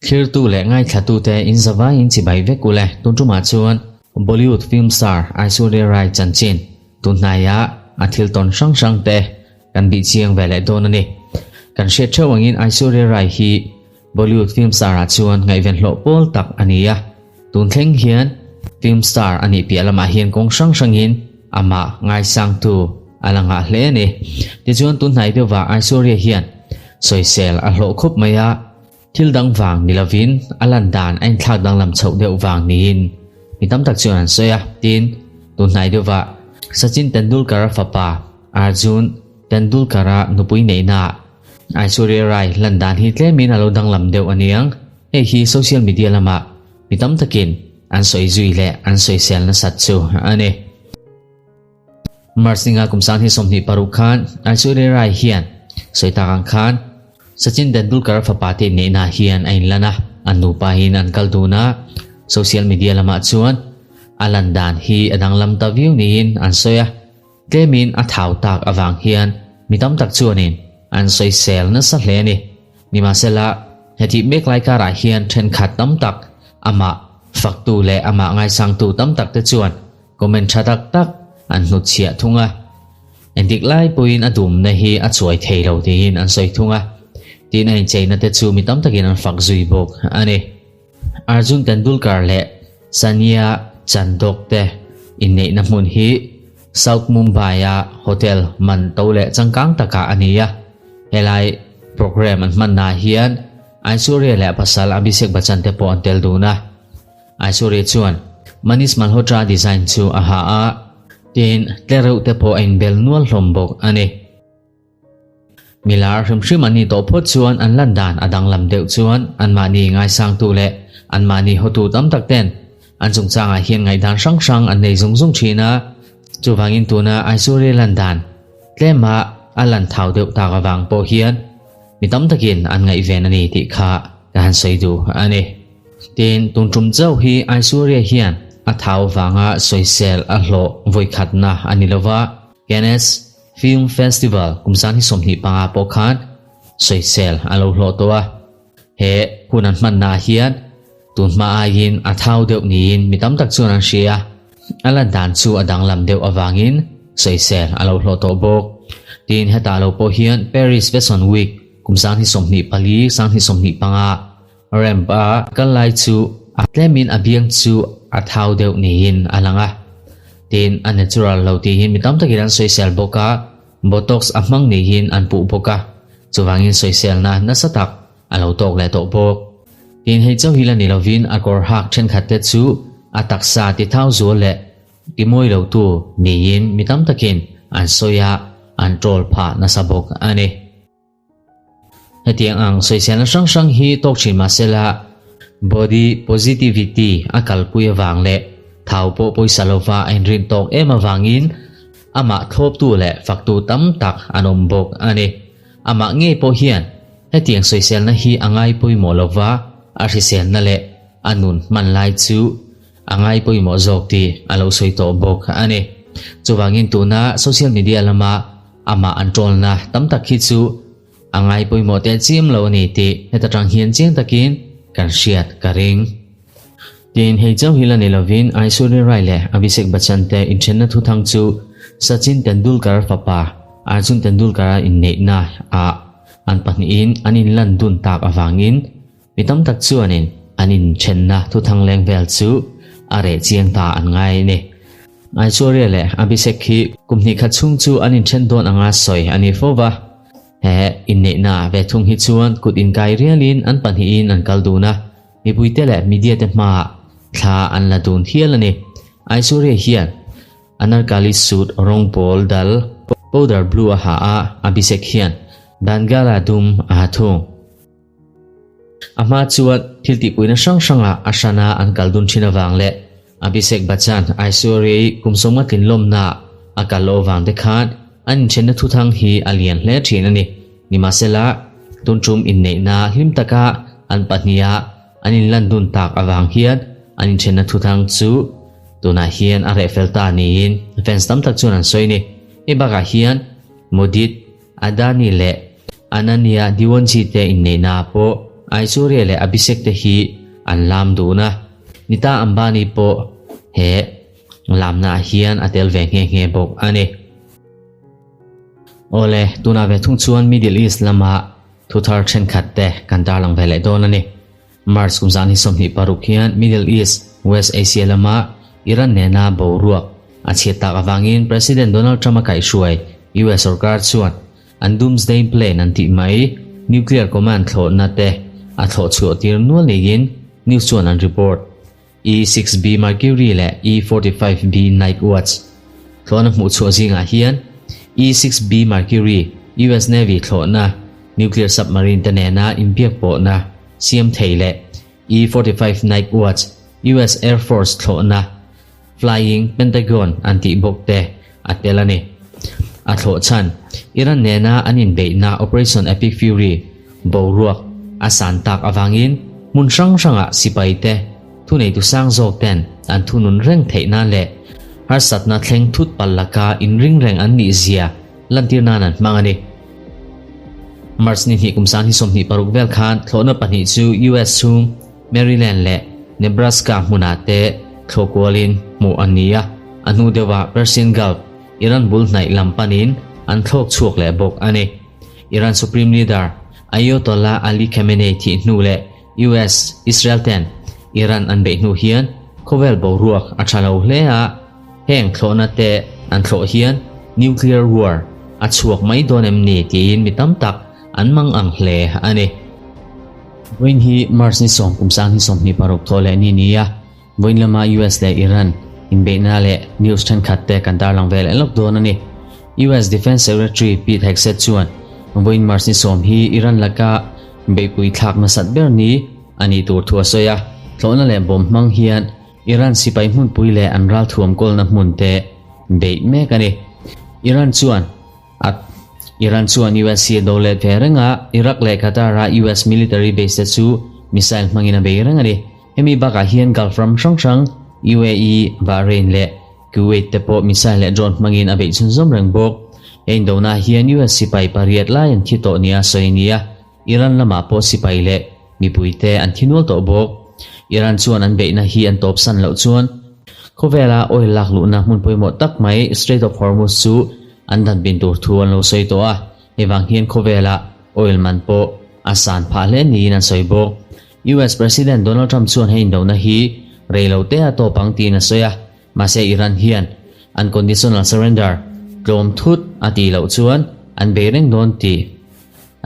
Thlirtu leh ngaithlatute in zavaiin chibai vek ule. Tun tumah chuan Bollywood film star Aishwarya Rai chanchin tun hnaia a thil tawn hrang hrang te kan bih chiang ve leh dawn a ni. Kan hriat theuh angin Aishwarya Rai hi Bollywood film star ah chuan ngaihven hlawh pawl tak a ni a. Tun thleng hian film star a nih piah lamah hian kawng hrang hrangin amah ngaisangtu a la ngah hle a ni. Tichuan tun hnai deuhvah Aishwarya hian sawisel a hlawh khup mai a, thil dang vang ni lovin a lan dan a inthlak danglam chhoh deuh vang niin mi tam tak chuan an sawi a. Tin, tun hnai deuhvah Sachin Tendulkar-a fapa Arjun Tendulkar-a nupui neihnaah Aishwarya Rai lan dan hi tlemin a lo danglam deuh a niang. Hei hi social media lamah mi tam takin an sawi zui leh an sawisel nasat chu a ni. March ninga kum sang hi 26 khan Aishwarya Rai hian sawi tak ang khan Sachin Tendulkar fapa te neihna hian a inlan a, an nupa in an kal dun a, social media lamah chuan a lan dan hi a danglam ta viau niin an sawi a. Tlemin a thau tak avang hian mi tam tak chuanin an sawisel nasa hle a ni. Nimahsela, hetih mek lai karah hian thenkhat tam tak amah faktu leh amah ngaisangtu tam tak te chuan comment tha tak tak an hnutchhiah thung a. Entik lai pawhin a dumna hi a chuai thei lo tiin an sawi thung a. Tin a incheina te chu mi tam takin an fak zui bawk a ni. Arjun Tendulkar leh Sania Chandok te inneihna hmun hi South Mumbai-a hotel man to leh changkang takah a ni a. Helai programme an hmannaah hian Aishwarya leh a pasal Abhishek Bachchan te pawh an tel dun a. Aishwarya chuan Manish Malhotra design chu a ha a, tin tlereuh te pawh a inbel nual hlawm bawk a ni. Milar hrim hrim an nih tawh phawt chuan an lan dan a danglam deuh chuan anmahni ngaisangtu leh anmahni hotu tam tak ten an chungchangah hian ngaihdan hrang hrang an nei zung zung thin a. Chuvangin tuna Aishwarya lan dan tlema a lan thau deuh tak avang pawh hian mi tam takin an ngaihven a ni tih kha ka han sawi duh a ni. Tin, tun tum chauh hi Aishwarya hian a thau vanga sawisel a hlawh vawikhatna a ni lova, Cannes Film Festival kum zan hi 25 pawh khan sawisel a lo hlawh tawh a. He hun an hmannaah hian tun hma aiin a thau deuh niin mi tam tak chuan an hria a, a lan dan chu a danglam deuh avangin sawisel a lo hlawh tawh bawk. Tin, hetah lo pawh hian Paris Fashion Week kum zan hi 24, sang hi 25 ramp a kal lai chu a tlemin a biang chu a thau deuh niin a lang a. Tin, a natural lo tihin mi tam takin an sawisel bawk a, botox a hmang niin an puh bawk a, chuvangin sawiselna nasa tak a lo tawk leh tawh bawk. Tin, hei chauh hi la ni lovin a kawr hak thenkhat te chu a taksa ti thau zual leh ti mawi lotu niin mi tam takin an sawi a, an troll phah nasa bawk a ni. Hetiang ang sawiselna hrang hrang hi tawk thin mahsela body positivity a kalpui avang leh thau pawh pawisa lova a inrin tawk em avangin amah thlawptu leh faktu tam tak an awm bawk a ni. Amah ngei pawh hian hetiang sawiselna hi a ngai pawimawh lova a hriselna leh a nun hman lai chu a ngai pawimawh zawk tih a lo sawi tawh bawk a ni. Chuvangin tuna social media lama Amah an ṭawlna tam tak hi chu a ngai pawimawh teh chiam lo a ni tih heta ṭang hian chiang takin kan hriat ka ring. Tin, hei chauh hi la ni lovin Aishwarya Rai leh Abhishek Bachchan te inṭhenna thuthang chu Sachin Tendulkar fapa Arjun Tendulkar-a inneihna ah an pahnihin an inlan dun tak avangin Mi tam tak chuanin an inthenna thuthang leng vel chu a reh chiang ta an ngai a ni. Aishwarya leh Abhishek hi kum hnih khat chhung chu an inthen dawn anga sawi a ni fo va. He inneihna ve thung hi chuan kut inkai rialin an pahnihin an kal dun a, mipuite leh media te hmaah thla an la dun hial a ni. Aishwarya hian Anarkali suit rawng pawl dal powder blue a ha a, Abhishek hian Bandgala dum a ha thung. A hma chuan thil tihpuina hrang hrangah a hrana an kal dun thin avang leh Abhishek Bachchan Aishwarya-i kum sawmnga tlinlawmna a kal loh avang te khan an inthenna thuthang hi a lian hle thin a ni. Nimahsela, tun tum inneihna hlim taka an pahniha an inlan dun tak avang hian an inthenna thuthang chu tunah hian a reh fel ta niin fans tam tak chuan an sawi a ni. Hei bakah hian Mudit Adani leh Ananya Diwanji te inneihna ah pawh Aishwarya leh Abhishek te hi an lam dun a, Nita Ambani pawh he lamna ah hian a tel ve nghe nghe bawk a ni. Awle, tunah ve thung chuan Middle East lama thuthar thenkhat te kan tarlang ve leh dawn a ni. March kum zan hi 26 hian Middle East, West Asia lama Iran nena boruak a chhiat tak avangin President Donald Trump a kaihhruai US sorkar chuan an Doomsday Plan an tih mai nuclear command thlawhna te a thlawh chhuah tir nual niin news chuan an report. E-6B Mercury leh E-45B Night Watch thlawhna hmuh chhuah zingah hian E-6B Mercury US Navy thlawhna nuclear submarine te nena inbiak pawhna siam thei leh E-45 Night Watch US Air Force thlawhna Flying Pentagon an tih bawk te a tel a ni. A thlawh chhan Iran nena an inbeihna Operation Epic Fury boruak a san tak avangin hmun hrang hrangah sipaite thuneitu sang zawk ten an thunun reng theih nan leh harsatna thleng thut pal laka inring reng an nih zia lantir nan an hmang a ni. March ni hnih kum sang hi 26 vel khan thlawhna pahnih chu US chhung Maryland leh Nebraska hmunah te thlawh kualin hmuh an ni a, a hnu deuhah Persian Gulf, Iran bul hnaih lam panin an thlawk chhuak leh bawk a ni. Iran Supreme Leader Ayatollah Ali Khamenei thih hnu leh US, Israel ten Iran an beih hnu hian khawvel boruak a tha lo hle a, heng thlawhna te an thlawh hian nuclear war a chhuak mai dawn em ni tiin mi tam tak an mang ang hle a ni. Vawiin hi March ni sawm kum sang hi 26 thawh leh ni ni a, vawiin lama US leh Iran inbeihna leh news thenkhat te kan tarlang ve leh lawk dawn a ni. US Defence Secretary Pete Hegseth chuan vawiin March ni sawm hi Iran laka beihpui thlak nasat ber ni a nih tur thu a sawi a, thlawhna leh bawm hmang hian Iran sipai hmunpui leh an ralthuam kawlna hmun te beih mek a ni. Iran chuan A Iran chuan US hi a do let ve reng a, Iraq leh Qatar-a US military base te chu missile hmangin a bei reng a ni. Hemi bakah hian Gulf ram hrang hrang, UAE, Bahrain leh Kuwait te pawh missile leh drone hmangin a beih chhunzawm reng bawk. He indona hian US sipai pariat lai an thi tawh nia sawi a ni a, Iran lamah pawh sipai leh mipuite an thi nual tawh bawk. Iran chuan an beihna hi an tawpsan loh chuan khawvela oil lak luhna hmun pawimawh tak mai Strait of Hormuz chu an dan bin tur thu an lo sawi tawh a, hei vang hian khawvela oil man pawh a san phah hle niin an sawi bawk. US President Donald Trump chuan hei indona hi rei lo te a tawp ang tiin a sawi a, mahse Iran hian unconditional surrender tlawm thut a tih loh chuan an bei reng dawn tih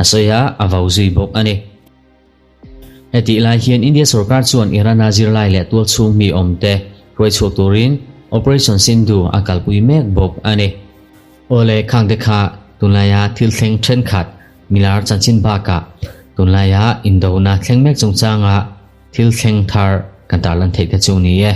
a sawi a, a vau zui bawk a ni. Hetih lai hian India sorkar chuan Iran-a zirlai leh tualchhung mi awmte hruai chhuak turin Operation Sindhu a kalpui mek bawk a ni. Awle khangte kha tunlaia thil thleng thenkhat milar chanchin bakah tunlaia indona thleng mek chungchanga thil thleng thar kan tarlan theih te chu ni e.